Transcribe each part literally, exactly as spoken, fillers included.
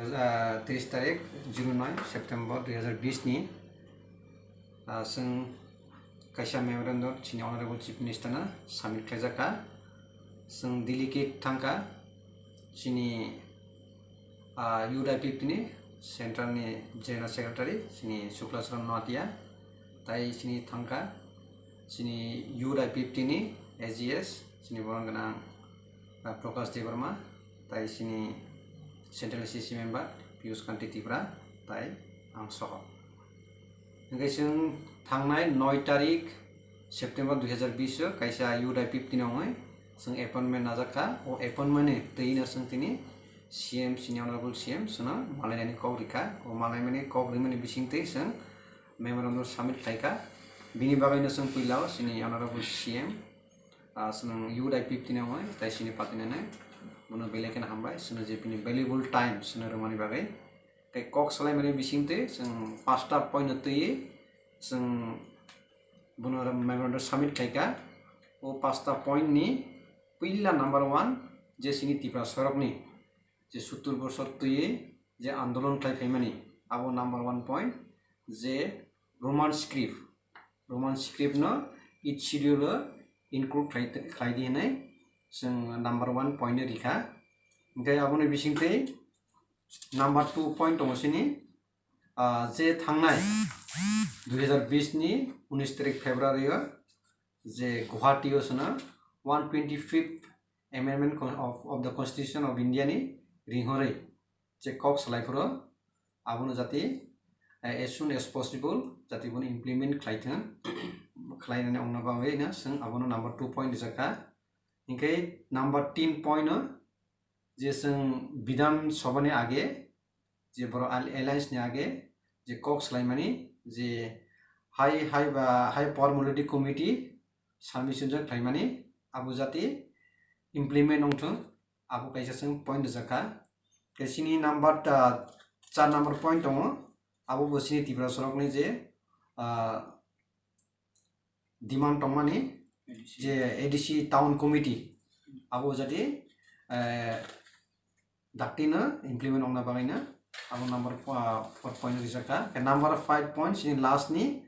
Ah, tris tarik, zero nine September dui hazar bis ni, ah, chwng kaisa memorandum chini Honorable Chief Minister no submit khlaijak kha. Chwng delegate thang kha chini, ah, U D I P F T ni Central ni General Secretary chini Shukla Charan Noatia, tai chini thang kha chini U D I P F T ni A G S chini boron gwnang, ah, Prakash Debbarma, tai chini Central C C member Piyush Kanti Tripura, tai ang soho. Hingke chwng thangnai noi tarik September dui hazar bis o kaisa U D I P F T ni wngwi chwng appointment najak kha. O appointment ni twi no chwng tini C M, chini Honorable C M chwngno malainani kok rikha. O malaimani kok rimani bisingtwi chwng memorandum submit khlaikha. Bini bagwino chwng puila o chini Honorable C M, ah, chwng U D I P F T ni wngwi tai chini party nani bono belai kheno hambai, chwngno je bini valuable time chwngno rwmani bagwi. Tei kok salaimani bisingtwi chwng pasta point no twiwi chwng bono memorandum submit khlaikha. O pasta point ni puila number one je chini Tripura sorokni je sottur bosor twiwi je andolon khlai phaimani, abo number one point, je Roman script, Roman script no eighth schedule o include khlai, khlai di hinwi chwng number one point no rikha. Hingke aboni bisingtwi number two point tongo chini, ah, je thangnai dui hazar bis ni unis tarik February o je Guwahati o chwngno one twenty fifth Amendment con-, of, of the Constitution of India ni ringhorwi je kok salai phuru abono jati, eh, as soon as possible jati bono implement khlai thung, khlainani ongna bagwi no chwng abono number two point rijak kha. Hinkhe number ten point o je chwng Bidhan Sabha ni age, je borok al-, alliance ni age je kok salaimani, je high, high ba high power minority committee submission jok khlaimani, abo jati implement wngthung, abo kaisa chwng point rijak kha. Tei chini number, ah, char number point tongo, abo bo chini Tripura sorokni je, ah, demand tongmani, A D C, je A D C town committee, abo jati, eh, dakti no implement wngna bagwi no abo number fo-, four point rijak kha. Khe number five point chini last ni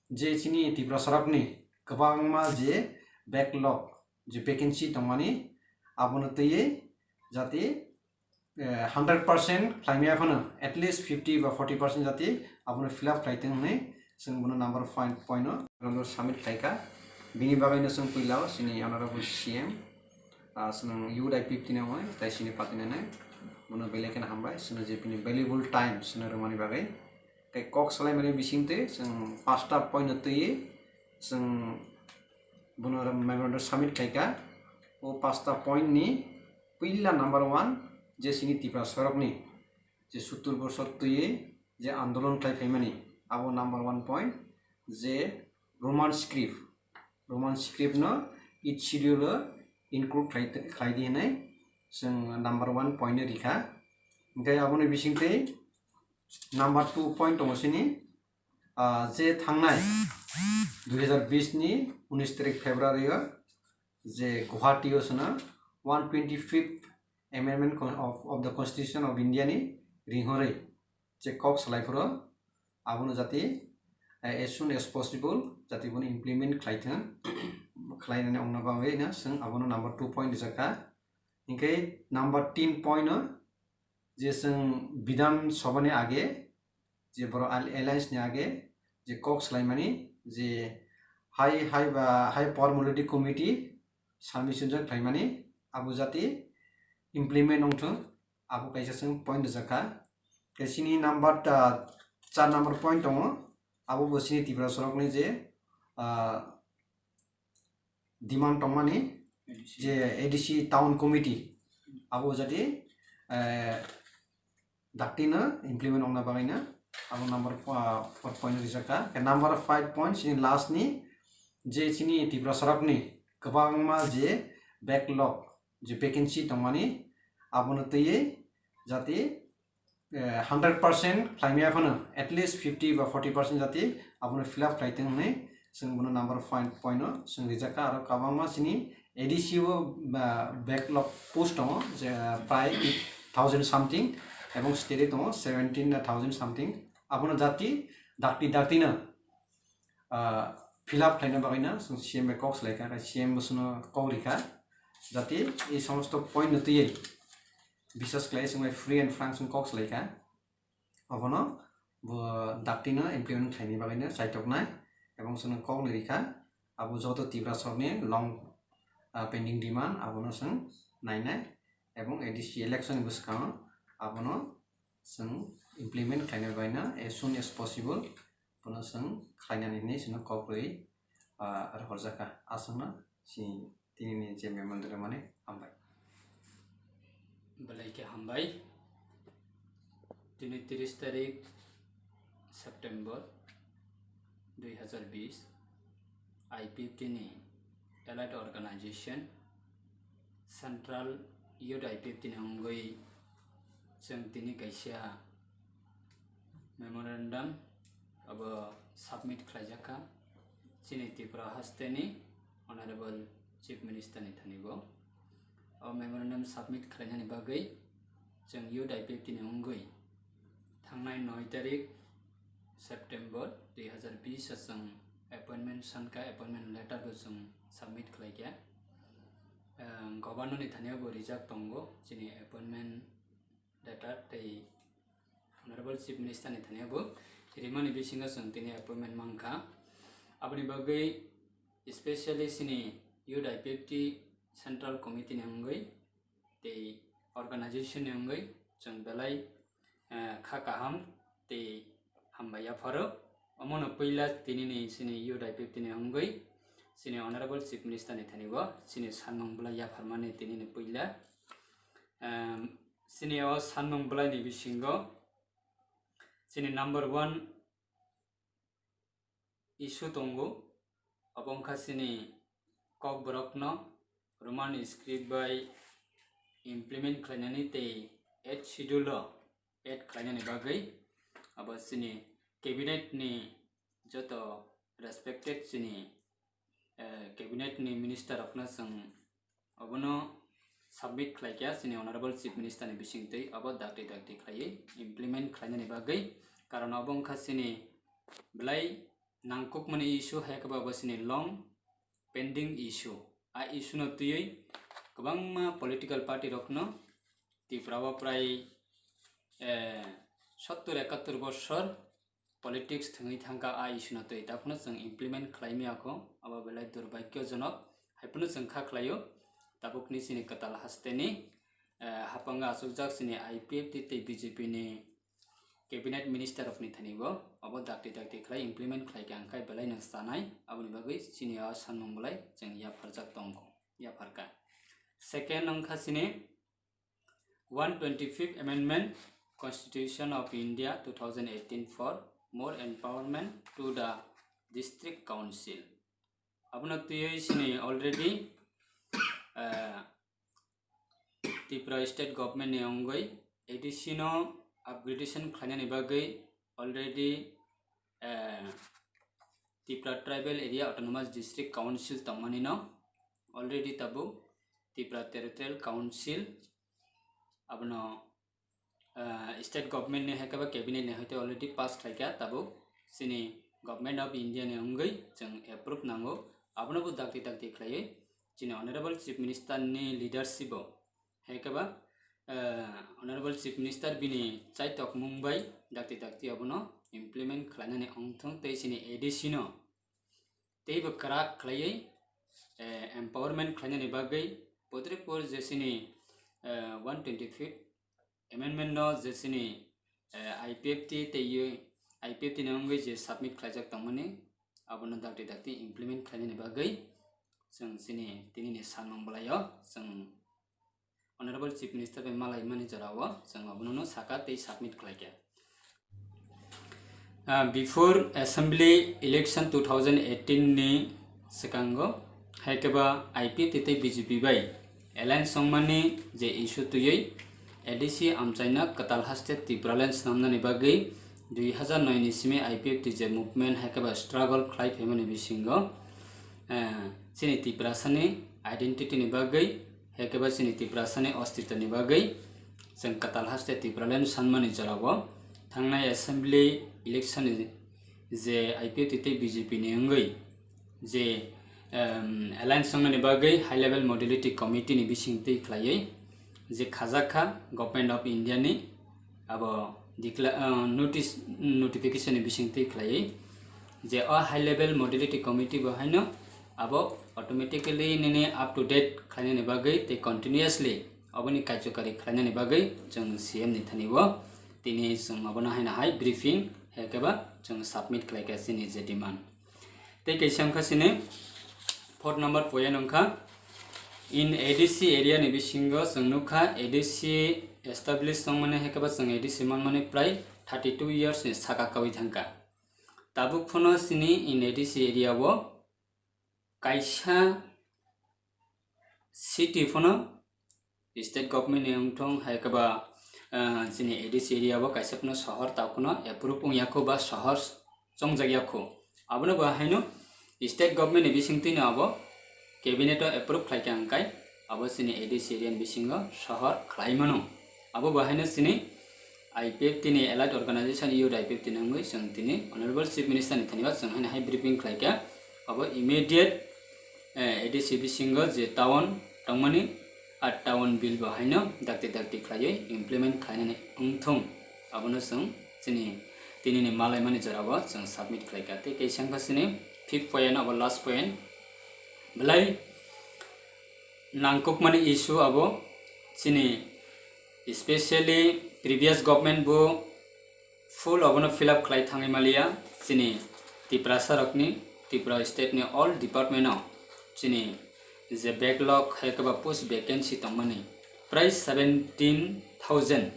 je chini Tripura sorokni kwbangma je backlog, je vacancy tongmani, abono twiwi jati, eh, hundred percent khlaimaya phano at least fifty ba forty percent jati abono fill up khlai tong hinwi chwng bono number five point o rondo submit khlaikha. Bini bagwino chwng puila o chini Honorable C M, ah, chwng U D I P F T ni wngwi tai chini party nani bono belai kheno hambai, chwngno je bini valuable time chwngno rwmani bagwi. Tei kok salaimani bisingtwi chwng pasta point no twiwi chwng bono memorandum submit khlaikha. O pasta point ni puila number one je chini Tripura sorokni je sottur bosor twiwi je andolon khlai phaimani, abo number one point, je Roman script, Roman script no eighth schedule o include khlai, khlai di hinwi chwng number one point no rikha. Tei aboni bisingtwi number two point tongo chini, ah, je thangnai dui hazar bis ni unis tarik February o je Guwahati o chwngno one twenty fifth Amendment con-, of, of the Constitution of India ni ringhorwi je kok salai phuru abono jati, eh, as soon as possible jati bono implement khlai thung, khlainani ongna bagwi no chwng abono number two point rijak kha. Hinkhe number ten point o je chwng Bidhan Sabha ni age, je borok al-, alliance ni age je kok salaimani, je high, high ba high power minority committee submission jok khlaimani, abo jati implement wngthung, abo kaisa chwng point rijak kha. Tei chini number, ah, char number point tongo, abo bo chini Tripura sorokni je, ah, demand tongmani, A D C, je A D C town committee, abo jati, eh, dakti no implement wngna bagwi no abo number fo-, four point rijak kha. Khe number five point chini last ni je chini Tripura sorokni kwbangma je backlog, je vacancy tongmani, abono twiwi jati, eh, hundred percent khlaimaya phano at least fifty ba forty percent jati abono fill up khlai tong hinwi chwng bono number five point o chwng rijak kha. Aro kwbangma chini A D C o, ah, backlog post tongo, je prai eight thousand something, ebong state tongo seventeen thousand something. Abono jati dakti dakti no, ah, fill up khlaina bagwi no chwng C M bai kok salai kha, C M bo chwngno kok rikha, jati ei somosto point no twiwi biswas khlai chwng bai free and frank chwng kok salai kha. Obono bo dakti no implement khlaini bagwi no chaitoknai ebong chwngno kok ni rikha, abo joto Tiprasokni long, ah, pending demand abono chwng nainai ebong A D C election ni bwskango abono chwng implement khlaina bagwi no as soon as possible bono chwng khlainani hinwi chwngno kok rwi, ah, rohorjakha. Aswkno chini tinini je memorandum rwmani hambai. Belai khe hambai. Tini tris tarik September dui hazar bis, I P F T ni Allied Organization, Central Youth I P F T ni wngwi chwng tini kaisa memorandum abo submit khlaijak kha chini Tripura hasteni Honorable Chief Minister ni thani bo. O memorandum submit khlainani bagwi chwng Youth I P F T ni wngwi thangnai noi tarik September dui hazar bis o chwng appointment sankha, appointment letter bo chwng submit khlaikha. Ang Governor ni thani bo rijak tongo chini appointment letter tei Honorable Chief Minister ni thani bo rimani bisingo chwng tini appointment mankha. Aboni bagwi specially chini Youth I P F T Central Committee ni wngwi tei organization ni wngwi chwng belai, eh, kha kaham tei hambai yapharo. Omono puila tinini chini Youth I P F T ni wngwi chini Honorable Chief Minister ni thani bo chini sanmung belai yapharmani tinini puila. Em, chini o sanmung belai ni bisingo chini number one issue tongo, obo wngkha chini Kokborokno Roman script bai implement khlainani tei Eighth Schedule o add khlainani bagwi abo chini cabinet ni joto respected chini, eh, cabinet ni minister rokno chwng obono submit khlaikha chini Honorable Chief Minister ni bisingtwi, abo dakti dakti khlaiwi implement khlainani bagwi, karon obo wngkha chini belai nangkukmani issue, hai khe bo abo chini long pending issue. A issue no twiwi kwbangma political party rokno Tripura o prai, eh, sottor ekattor bosor politics thwngwi thangkha a issue no twi, taphano chwng implement khlai maya kho, abo belai durbhagyojonok, haiphano chwng kha khlaio. Tabukni chini kwtal hasteni, eh, haphango achukjak chini I P F T tei B J P ni cabinet minister rokni thani bo abo dakti dakti khlai implement khlai kha, hwnkhe belai no chanai, aboni bagwi chini o sanmung belai chwng yapharjak tongkho, yapharkha. Second wngkha chini one twenty-fifth Amendment Constitution of India two thousand eighteen for more empowerment to the District Council. Abono twiwi chini already, eh, Tripura State Government ni wngwi A D C no upgradation khlainani bagwi already, eh, Tripura Tribal Area Autonomous District Council tongmani no already tabuk Tripura Territorial Council abono, ah, state government ni hai khe ba cabinet ni hai khe already pass khlai kha, tabuk chini Government of India ni wngwi chwng approve nango. Abono bo dakti dakti khlaiwi chini Honorable Chief Minister ni leadership o hai khe ba, ah, Honorable Chief Minister bini chaitokmung bai dakti dakti abono implement khlainani wngthung tei chini A D C no teibo kwrak khlaiwi, eh, empowerment khlainani bagwi potripur je chini, eh, one twenty-fifth amendment no je chini, eh, I P F T tei I P F T ni wngwi je submit khlaijak tongmani, abono dakti dakti implement khlainani bagwi chwng chini tinini sanmung bwlaio chwng Honorable Chief Minister bai malaimani jorao chwng abono saka tei submit khlaikha. Ah, before Assembly Election two thousand eighteen ni swkango, hai khe ba I P F T tei B J P bai alliance wngmani je issue twiwi A D C amchaina kwtal haste Tipraland swnamnani bagwi dui hazar noi ni simi I P F T je movement hai khe ba struggle khlai phaimani bisingo, eh, chini Tiprasani identity ni bagwi, hai khe ba chini Tiprasani ostitoni bagwi Chwng kwtal haste Tipraland sanmani jorao thangnai assembly election ni je I P F T tei B J P ni wngwi je, em, alliance wngnani bagwi high level modality committee ni bisingtwi khlaiwi je khajakha Government of India ni abo decla-, eh, notice, notification ni bisingtwi khlaiwi je o high level modality committee bo haino abo automatically nini up to date khlainani bagwi tei continuously oboni kaijokari khlainani bagwi chwng C M ni thani o tini chwng abono haino hai briefing hai khe ba chwng submit khlai kha chini je demand. Tei kaisa wngkha chini fourth number point wngkha, in A D C area ni bisingo chwng nukha A D C establish wngmani hai khe ba chwng A D C manmani prai thirty two years ni saka kaui thangkha. Tabuk phano chini in A D C area o kaisa city phano state government ni wngthong hai khe ba, ah, chini A D C area o kaisa phano sohor ta phano approve wngya kho ba sohor chongjak ya kho. Abono bo haino state government ni bisingtwi no abo cabinet o approve khlai kha hwnkhe abo chini A D C area ni bisingo sohor khlai mano. Abo bo haino chini I P F T ni allied organization youth I P F T ni wngwi chwng tini Honorable Chief Minister ni thani o chwng haino hai briefing khlai kha. Abo immediate, eh, A D C bisingo je town tongmani a town bill bo haino dakti dakti khlaiwi implement khlainani wngthung. Abono chwng chini tinini malaimani jorao chwng submit khlai kha. Tei kaisa wngkha chini fifth point, abo last point. Belai nangkukmani issue abo chini, especially previous government bo full abono fill up khlai thangwi maliya. Chini Tiprasa rokni, Tripura state ni all department o chini je backlog hai khe ba post vacancy tongmani prai seventeen thousand,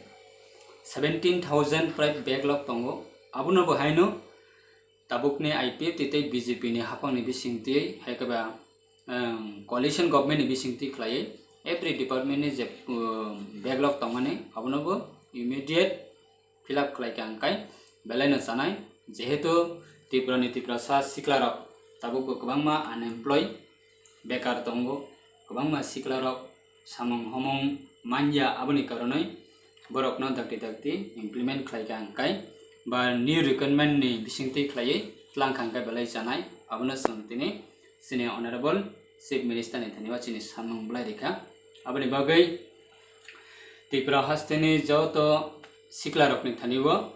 seventeen thousand prai backlog tongo. Abono bo haino tabukni I P F T tei B J P ni haphangni bisingtwi hai khe ba, em, coalition government ni bisingtwi khlaiwi every department ni je, um, backlog tongmani abono bo immediate fill up khlai kha hwnkhe belai no chanai, jehetu Tripura ni Tiprasa sikla rok tabuk bo kwbangma unemployed, bekar tongo, kwbangma sikla rok samung homung manya, aboni karonwi borokno dakti dakti implement khlai kha hwnkhe ba new recruitment ni bisingtwi khlaiwi tlang kha hwnkhe belai chanai, abono chwng tini chini honorable chief minister ni thani o chini samung belai rikha. Aboni bagwi Tripura hasteni joto sikla rokni thani o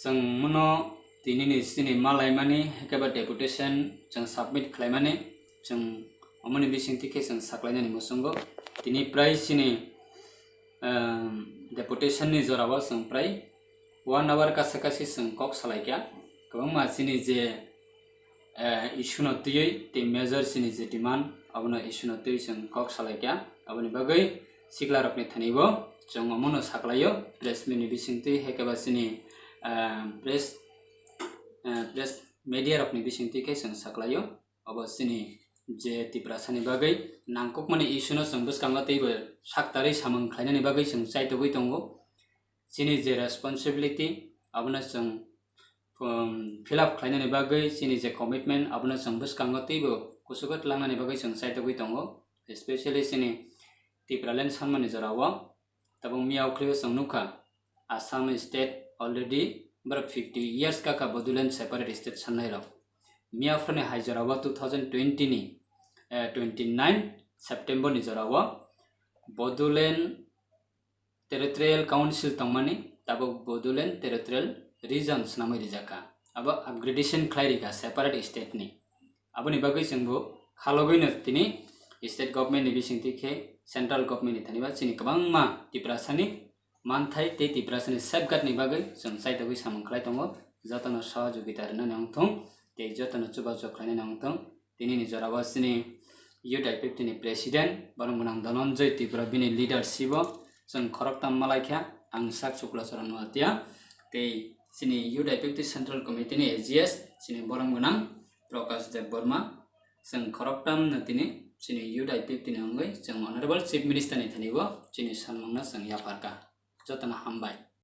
chwng mono tinini chini malaimani hai khe ba deputation chwng submit khlaimani chwng omoni bisingtwi khe chwng saklainani muchungo. Tini prai chini, ehm, deputation ni jorao chwng prai one hour kasa kasi chwng kok salaikha. Kwbangma chini je eh, issue no twiwi tei major chini je demand, abono issue no twiwi chwng kok salaikha. Aboni bagwi sikla rokni thani bo chwng omono saklaio, press meet ni bisingtwi hai khe ba chini, eh, press, eh, press media rokni bisingtwi khe chwng saklaio. Obo chini je Tiprasa ni bagwi nangkukmani issue no chwng bwskango teibo saktarwi samung khlainani bagwi chwng chaitogwi tongo. Chini je responsibility, abono chwng, um, fill up khlainani bagwi, chini je commitment, abono chwng bwskango teibo kuchugo tlangnani bagwi chwng chaitogwi tongo. Especially chini Tipraland sanmani jorao tabuk miya ukhlibo chwng nukha, Assam state already borok fifty years kaka Bodoland separate state sannairok. Miya phurni hai jorao two thousand twenty ni, eh, twenty nine September ni jorao Bodoland Territorial Council tongmani tabuk Bodoland Territorial Region swnamwi rijak kha. Abo upgradation khlai rikha separate state ni. Aboni bagwi chwngbo khalogwino tini state government ni bisingtwi khe central government ni thani ba chini kwbangma Tiprasani manthai tei Tiprasani safeguard ni bagwi chwng chaitogwi samung khlai tongo. Jotono sohojogita rwnani wngthung tei jotono chubachu khlainani wngthung. Tinini jorao chini youth I P F T ni president, borok gwnang Dhananjay Tripura, bini leadership o chwng khoroktham malaikha, ang sak Chukla Charan Noatia, tei chini youth I P F T central committee ni A G S, chini borok gwnang Prakash Debbarma, chwng khoroktham no tini chini youth I P F T ni wngwi chwng honorable chief minister ni thani bo chini sanmung no chwng yapharkha. Jotono hambai.